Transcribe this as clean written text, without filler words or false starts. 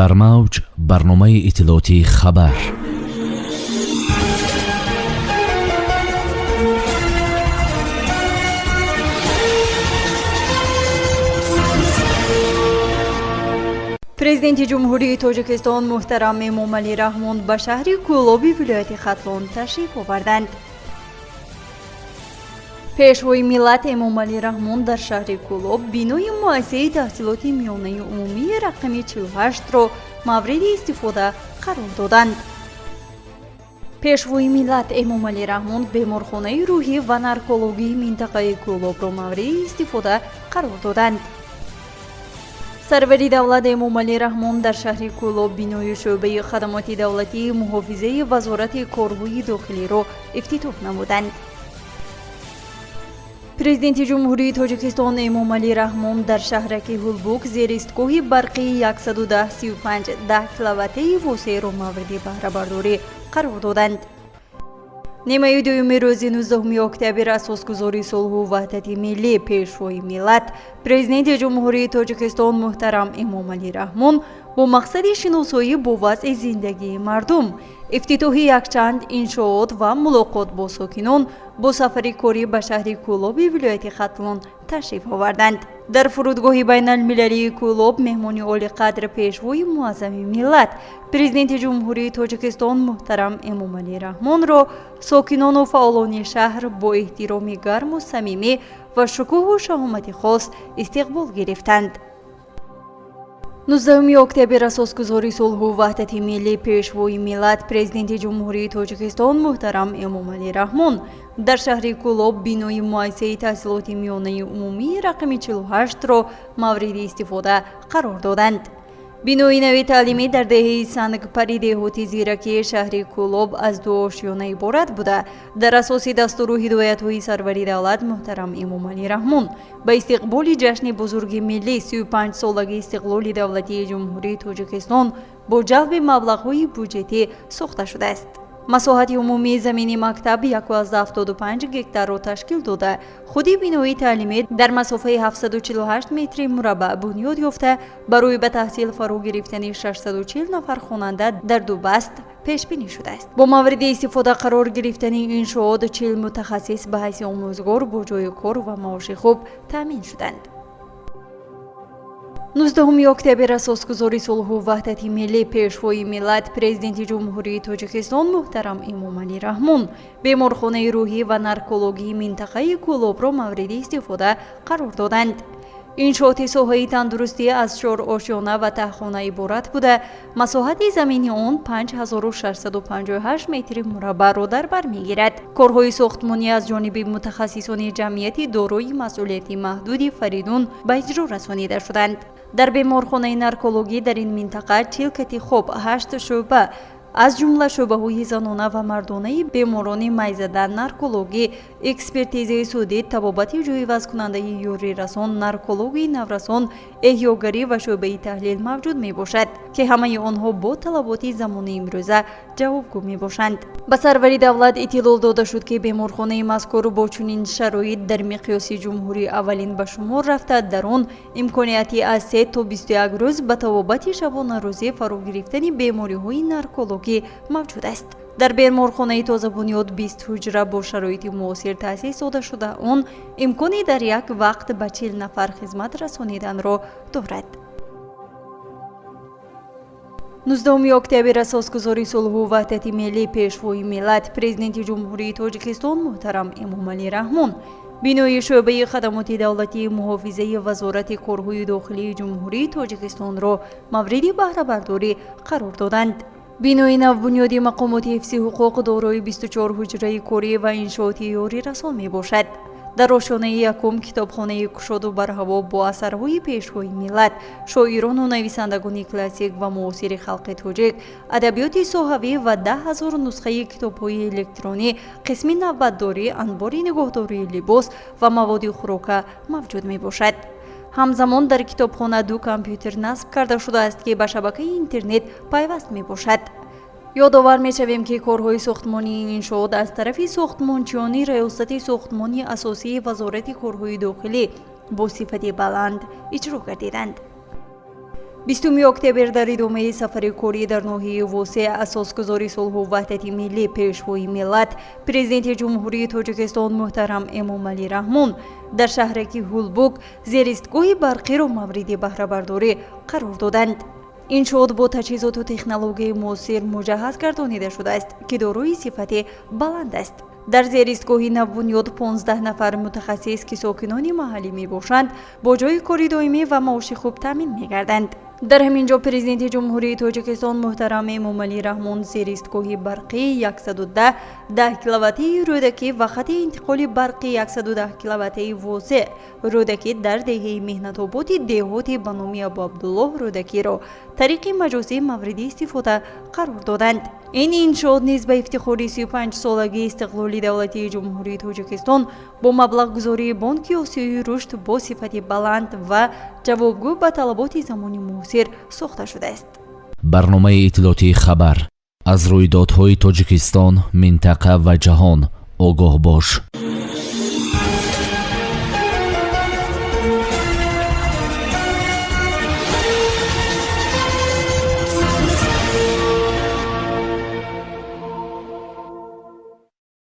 Дар мавҷ барномаи иттилоотии «Хабар». Президенти Ҷумҳурии Тоҷикистон муҳтарам Эмомалӣ Раҳмон ба шаҳри Кӯлоби вилояти Хатлон ташриф оварданд. Пешвои миллат Эмомалӣ Раҳмон дар шаҳри Кӯлоб бинои муассисаи таҳсилоти миёнаи умумии рақами 48-ро мавриди истифода қарор доданд. Пешвои миллат Эмомалӣ Раҳмон беморхонаи рӯҳӣ ва наркологии минтақаи Кӯлобро мавриди истифода қарор доданд. Сарвари давлат Эмомалӣ Раҳмон дар шаҳри Кӯлоб бинои шӯъбаи хадамоти давлатии муҳофизаи Вазорати корҳои дохилиро ифтитоҳ намуданд. Президенти Ҷумҳурии Тоҷикистон Эмомалӣ Раҳмон дар шаҳраки Ҳулбук зеристгоҳи барқии 110,35 10 киловаттаи восеъро мавриди баҳрабардорӣ қарор доданд. Нимаи дуюми рӯзи 19 октябр асосгузори сулҳу ваҳдати миллӣ, Пешвои миллат, Президенти Ҷумҳурии Тоҷикистон муҳтарам Эмомалӣ Раҳмон бо мақсади шиносоӣ бо вазъи зиндагии мардум, ифтитоҳи якчанд иншоот ва мулоқот бо сокинон бо сафари корӣ ба шаҳри Кӯлоби вилояти Хатлон ташриф оварданд. Дар фурудгоҳи байналмилалии Кӯлоб меҳмони олиқадр, Пешвои муаззами миллат, Президенти Ҷумҳурии Тоҷикистон муҳтарам Эмомалӣ Раҳмонро сокинону фаъолони шаҳр бо эҳтироми гарму самимӣ ва шукӯҳу шаҳомати хос истиқбол гирифтанд. 19 октябр асосгузори сулҳу ваҳдати миллӣ, Пешвои миллат, Президенти Ҷумҳурии Тоҷикистон муҳтарам Эмомалӣ Раҳмон дар шаҳри Кӯлоб бинои муассисаи таҳсилоти миёнаи умумии рақами 48-ро мавриди истифода қарор доданд. Бинои нави таълимӣ дар деҳаи Сангпари деҳоти Зиракии шаҳри Кӯлоб аз ду ошёна иборат буда, дар асоси дастуру ҳидоятҳои сарвари давлат муҳтарам Эмомалӣ Раҳмон ба истиқболи ҷашни бузурги миллӣ, 35-солагии истиқлоли давлатии Ҷумҳурии Тоҷикистон, бо ҷалби маблағҳои буҷетӣ сохта шудааст. Масоҳати умумии замини мактаб 1,75 гектарро ташкил дода, худи бинои таълимӣ дар масофаи 748 метри мураббаъ бунёд ёфта, барои ба таҳсил фаро гирифтани 640 нафар хонанда дар ду баст пешбинӣ шудааст. Бо мавриди истифода қарор гирифтани иншоот 40 мутахассис ба ҳайси омӯзгор бо ҷойи кор ва маоши хуб таъмин шуданд. 19 октябр асосгузори сулҳу ваҳдати миллӣ, Пешвои миллат, Президенти Ҷумҳурии Тоҷикистон муҳтарам Эмомалӣ Раҳмон беморхонаи рӯҳӣ ва наркологии минтақаи Кӯлобро мавриди истифода қарор доданд. Иншооти соҳаи тандурустӣ аз чор ошёна ва таҳхона иборат буда, масоҳати замини он 5658 метри мураббаъро дар бар мегирад. Корҳои сохтмонӣ аз ҷониби мутахассисони ҷамъияти дорои масъулияти маҳдуди «Фаридун» ба иҷро расонида шуданд. Дар беморхонаи наркологӣ дар ин минтақа 40 кати хоб, ҳашт шӯъба, аз ҷумла шӯъбаҳои занона ва мардонаи беморони майзада, наркологӣ, экспертизаи судӣ, табобати ҷойивазкунандаи ёрирасон, наркологии наврасон, эҳёгарӣ ва шӯъбаи таҳлил мавҷуд мебошад, ки ҳамаи онҳо бо талаботи замони имрӯза ҷавобгӯ мебошанд. Ба сарвари давлат иттилоъ дода шуд, ки беморхонаи мазкур бо чунин шароит дар миқёси ҷумҳурӣ аввалин ба шумор рафта, дар он имконияти аз 3 то 21 рӯз ба табобати шабонарӯзӣ фаро гирифтани бемориҳои наркологӣ мавҷуд аст. Дар беморхонаи тозабунёд 20 ҳуҷра бо шароити муосир таъсис дода шуда, он имкони дар як вақт ба 40 нафар хизмат расониданро дорад. 19 октябр асосгузори сулҳу ваҳдати миллӣ, Пешвои миллат, Президенти Ҷумҳурии Тоҷикистон муҳтарам Эмомалӣ Раҳмон бинои шӯъбаи хадамоти давлатии муҳофизаи Вазорати корҳои дохилии Ҷумҳурии Тоҷикистонро мавриди баҳрабардорӣ қарор доданд. Бинои навбунёди мақомоти ҳифзи ҳуқуқ дорои 24 ҳуҷраи корӣ ва иншооти ёрирасон мебошад. Дар ошёнаи якум китобхонаи кушоду барҳаво бо асарҳои Пешвои миллат, шоирону нависандагони классик ва муосири халқи тоҷик, адабиёти соҳавӣ ва 10 000 нусхаи китобҳои электронӣ, қисми навбатдорӣ, анбори нигоҳдории либос ва маводи хӯрока мавҷуд мебошад. Ҳамзамон дар китобхона ду компютер насб карда шудааст, ки ба шабакаи интернет пайваст мебошад. Ёдовар мешавем, ки корҳои сохтмонии ин иншоот аз тарафи сохтмончиёни Раёсати сохтмони асосии Вазорати корҳои дохилӣ бо сифати баланд иҷро гардиданд. 20 октябр дар идомаи сафари корӣ дар ноҳияи Восеъ асосгузори сулҳу ваҳдати миллӣ, Пешвои миллат, Президенти Ҷумҳурии Тоҷикистон муҳтарам Эмомалӣ Раҳмон дар шаҳраки Ҳулбук зеристгоҳи барқиро мавриди баҳрабардорӣ қарор доданд. Иншоот бо таҷҳизоту технологияи муосир муҷаҳҳаз гардонида шудааст, ки дорои сифати баланд аст. Дар зеристгоҳи навбунёд 15 нафар мутахассис, ки сокинони маҳаллӣ мебошанд, бо ҷойи кори доимӣ ва маоши хуб таъмин мегарданд. Дар ҳамин ҷо Президенти Ҷумҳурии Тоҷикистон муҳтарам Эмомалӣ Раҳмон зеристгоҳи барқии 110 10 киловаттии Рӯдакӣ ва хати интиқоли барқи 110 киловаттии Восеъ Рӯдакӣ дар деҳаи Меҳнатободи деҳоти ба номи Абуабдуллоҳ Рӯдакиро тариқи маҷозӣ мавриди истифода қарор доданд. Ин иншоот низ ба ифтихори 35-солагии истиқлоли давлатии Ҷумҳурии Тоҷикистон бо маблағгузории Бонки Осиёи рушд бо сифати баланд ва ҷавобгӯ ба талаботи замони муосир сохта шудааст. Барномаи иттилоотии «Хабар». Аз рӯйдодҳои Тоҷикистон, минтақа ва ҷаҳон огоҳ бош.